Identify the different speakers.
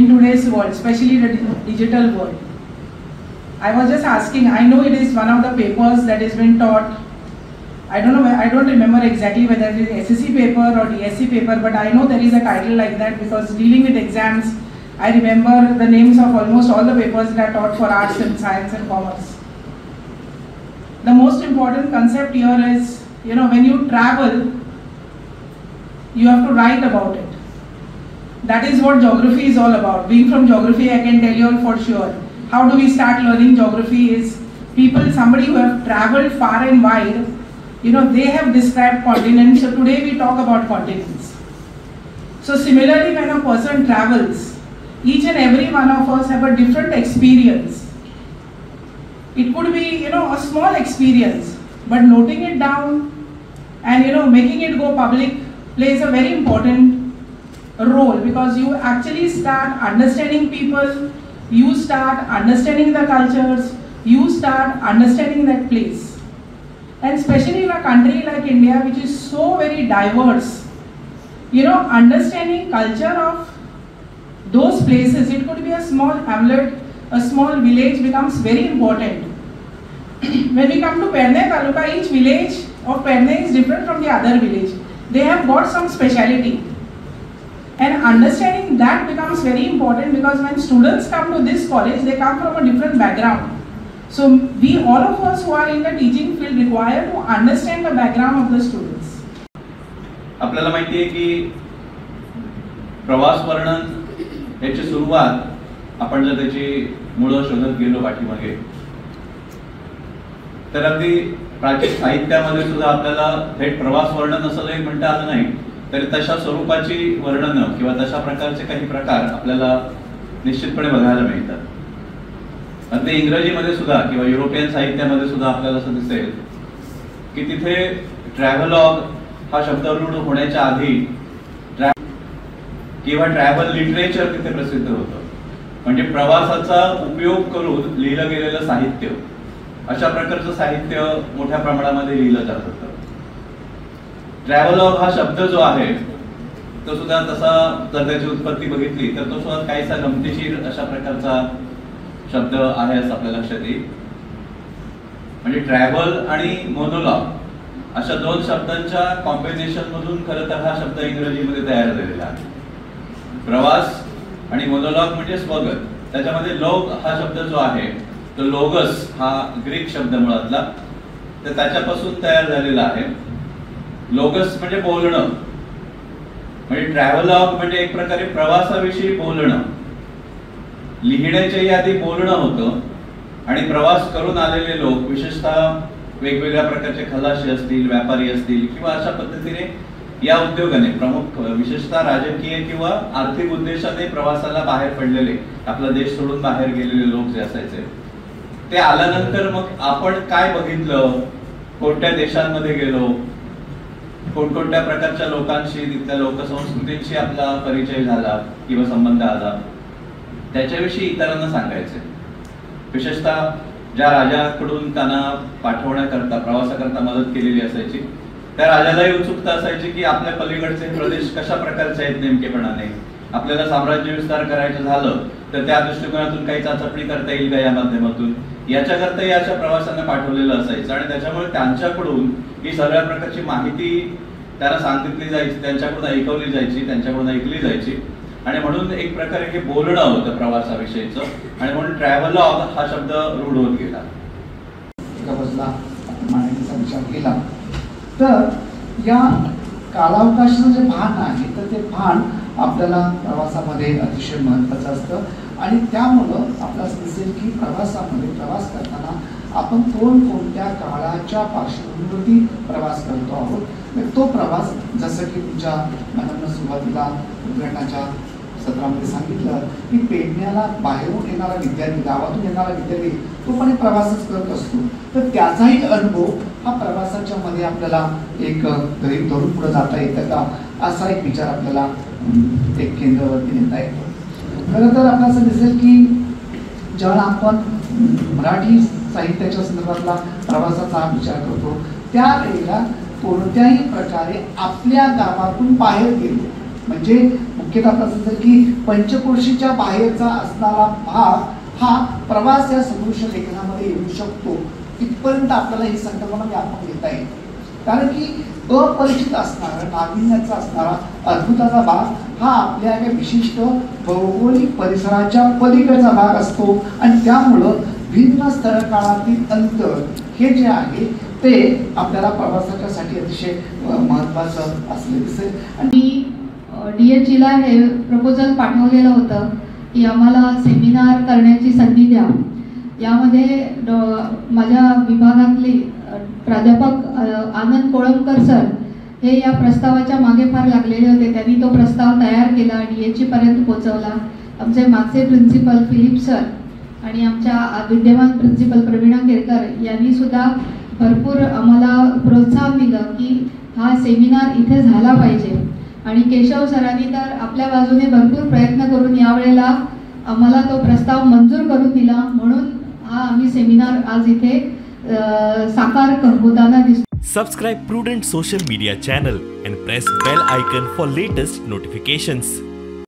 Speaker 1: in today's world, especially the digital world. I was just asking, I know it is one of the papers that has been taught. I don't know, I don't remember exactly whether it is SSC paper or DSC paper, but I know there is a title like that because dealing with exams, I remember the names of almost all the papers that are taught for arts and science and commerce. The most important concept here is, you know, when you travel, you have to write about it. That is what geography is all about. Being from geography, I can tell you all for sure. How do we start learning geography is people, somebody who have traveled far and wide, you know, they have described continents. So today we talk about continents. So similarly, when a person travels, each and every one of us have a different experience. It could be, you know, a small experience, but noting it down and, you know, making it go public plays a very important role, because you actually start understanding people, you start understanding the cultures, you start understanding that place. And especially in a country like India, which is so very diverse, you know, understanding culture of those places, it could be a small hamlet, a small village, becomes very important. When we come to Pernem Taluka, each village of Pernem is different from the other village. They have got some speciality. And understanding that becomes very important, because when students come to this college, they come from a different background. So we, all of us who are in the teaching field, require to understand the background of the students.
Speaker 2: आपल्याला माहिती आहे की प्रवास वर्णन याची सुरुवात आपण जर त्याची मुळं शोधत गेलो पाठीमागे तर अगदी प्राचीन साहित्यामध्ये सुद्धा आपल्याला थेट प्रवास वर्णन असं जरी म्हणता आलं नाही तरी तशा स्वरूपाची वर्णनं किंवा तशा प्रकारचे काही प्रकार आपल्याला निश्चितपणे बघायला मिळतात. अगदी इंग्रजीमध्ये सुद्धा किंवा युरोपियन साहित्यामध्ये सुद्धा आपल्याला असं दिसेल की तिथे ट्रॅव्हलॉग हा शब्द रूढ होण्याच्या आधी किंवा ट्रॅव्हल लिटरेचर तिथे प्रसिद्ध होतं. म्हणजे प्रवासाचा उपयोग करून लिहिलं गेलेलं साहित्य, अशा प्रकारचं साहित्य मोठ्या प्रमाणामध्ये लिहिलं जात होतं. ट्रॅव्हलॉग हा शब्द जो आहे तो सुद्धा तसा जर त्याची उत्पत्ती बघितली तर तो सुद्धा काहीसा गमतीशीर अशा प्रकारचा शब्द आहे असं आपल्या लक्षात येईल. म्हणजे ट्रॅव्हल आणि मोनोलॉग अशा दोन शब्दांच्या कॉम्बिनेशन मधून खरं तर हा शब्द इंग्रजीमध्ये तयार झालेला आहे. प्रवास आणि मोनोलॉग म्हणजे स्वगत, त्याच्यामध्ये लोग हा शब्द जो आहे तो लोगस हा ग्रीक शब्द मुळातला, तर त्याच्यापासून तयार झालेला आहे. लोगस म्हणजे बोलणं, म्हणजे ट्रॅव्हलॉग म्हणजे एक प्रकारे प्रवासाविषयी बोलणं. लिहिण्याच्याही आधी बोलणं होतं आणि प्रवास करून आलेले लोक, विशेषतः वेगवेगळ्या प्रकारचे खलाशी असतील, व्यापारी असतील किंवा अशा पद्धतीने या उद्योगाने प्रमुख विशेषतः राजकीय किंवा आर्थिक उद्देशाने प्रवासाला बाहेर पडलेले, आपला देश सोडून बाहेर गेलेले लोक जे असायचे ते आल्यानंतर मग आपण काय बघितलं, कोणत्या देशांमध्ये गेलो, कोणकोणत्या प्रकारच्या लोकांशी, तिथल्या लोकसंस्कृतींशी आपला परिचय झाला किंवा संबंध आला, त्याच्याविषयी इतरांना सांगायचे. विशेषतः ज्या राजाकडून त्यांना पाठवण्याकरता, प्रवासाकरता मदत केलेली असायची त्या राजालाही उत्सुकता असायची की आपल्या पलीकडचे प्रदेश कशा प्रकारचे आहेत नेमकेपणाने, आपल्याला साम्राज्य विस्तार करायचं झालं तर त्या दृष्टिकोनातून काही चाचपणी करता येईल का या माध्यमातून, याच्याकरता अशा प्रवासांना पाठवलेलं असायचं. आणि त्याच्यामुळे त्यांच्याकडून ही सगळ्या प्रकारची माहिती त्यांना सांगितली जायची, त्यांच्याकडून ऐकवली जायची, त्यांच्याकडून ऐकली जायची. आणि म्हणून एक प्रकारे हे बोलणं होतं प्रवासाविषयीचं आणि म्हणून ट्रॅव्हलॉग हा शब्द रूढ होत गेला.
Speaker 3: एका बाजूला मांडणीचा विचार केला तर या कालावकाशाचं जे भान आहे तर ते भान आपल्याला प्रवासामध्ये अतिशय महत्त्वाचं असतं. आणि त्यामुळं आपल्याला दिसेल की प्रवासामध्ये प्रवास करताना आपण कोणकोणत्या काळाच्या पार्श्वभूमीवरती प्रवास करतो आहोत. तो प्रवास जसं की तुमच्या मॅडमनं सुरुवातीला उद्घाटनाच्या सत्रामध्ये सांगितलं की पेडण्याला बाहेरून येणारा विद्यार्थी, गावातून येणारा विद्यार्थी तो पण एक प्रवासच करत असतो, तर त्याचाही अनुभव हा प्रवासाच्या मध्ये आपल्याला एक गृहीत धरून पुढे जाता येतं का असा एक विचार आपल्याला एक केंद्रावरती नेता येतो. खरं तर आपल्याला असं दिसेल की ज्यावेळेला आपण मराठी साहित्याच्या संदर्भातला प्रवासाचा विचार करतो त्यावेळेला कोणत्याही प्रकारे आपल्या गावातून बाहेर गेलो म्हणजे मुख्यतः आपल्याला समजेल की पंचक्रोशीच्या बाहेरचा असणारा भाग हा प्रवास या सदृश लेखनामध्ये येऊ शकतो. इथपर्यंत आपल्याला ही संकल्पना व्यापक घेता येते, कारण की अपरिचित असणारा, नाविन्याचा असणारा अद्भुताचा भाग हा आपल्या एका विशिष्ट भौगोलिक परिसराच्या पलीकडचा भाग असतो आणि त्यामुळं भिन्न स्थळकाळातील अंतर हे जे आहे ते आपल्याला प्रवासाच्यासाठी अतिशय महत्त्वाचं असले दिसेल.
Speaker 4: आणि DHEला हे प्रपोजल पाठवलेलं होतं की आम्हाला सेमिनार करण्याची संधी द्या. यामध्ये माझ्या विभागातले प्राध्यापक आनंद कोळंबकर सर हे या प्रस्तावाच्या मागे फार लागलेले होते. त्यांनी तो प्रस्ताव तयार केला, DHEपर्यंत पोचवला. आमचे मागचे प्रिन्सिपल फिलिप सर आणि आमच्या विद्यमान प्रिन्सिपल प्रवीणा केरकर यांनीसुद्धा भरपूर आम्हाला प्रोत्साहन दिलं की हा सेमिनार इथे झाला पाहिजे. आणि केशव सरांनी तर आपल्या बाजूने भरपूर प्रयत्न करून यावेळेला आम्हाला तो प्रस्ताव मंजूर करून दिला, म्हणून हा आम्ही सेमिनार आज इथे साकार होताना दिसतो.
Speaker 5: Subscribe Prudent social media channel and press bell icon for latest notifications.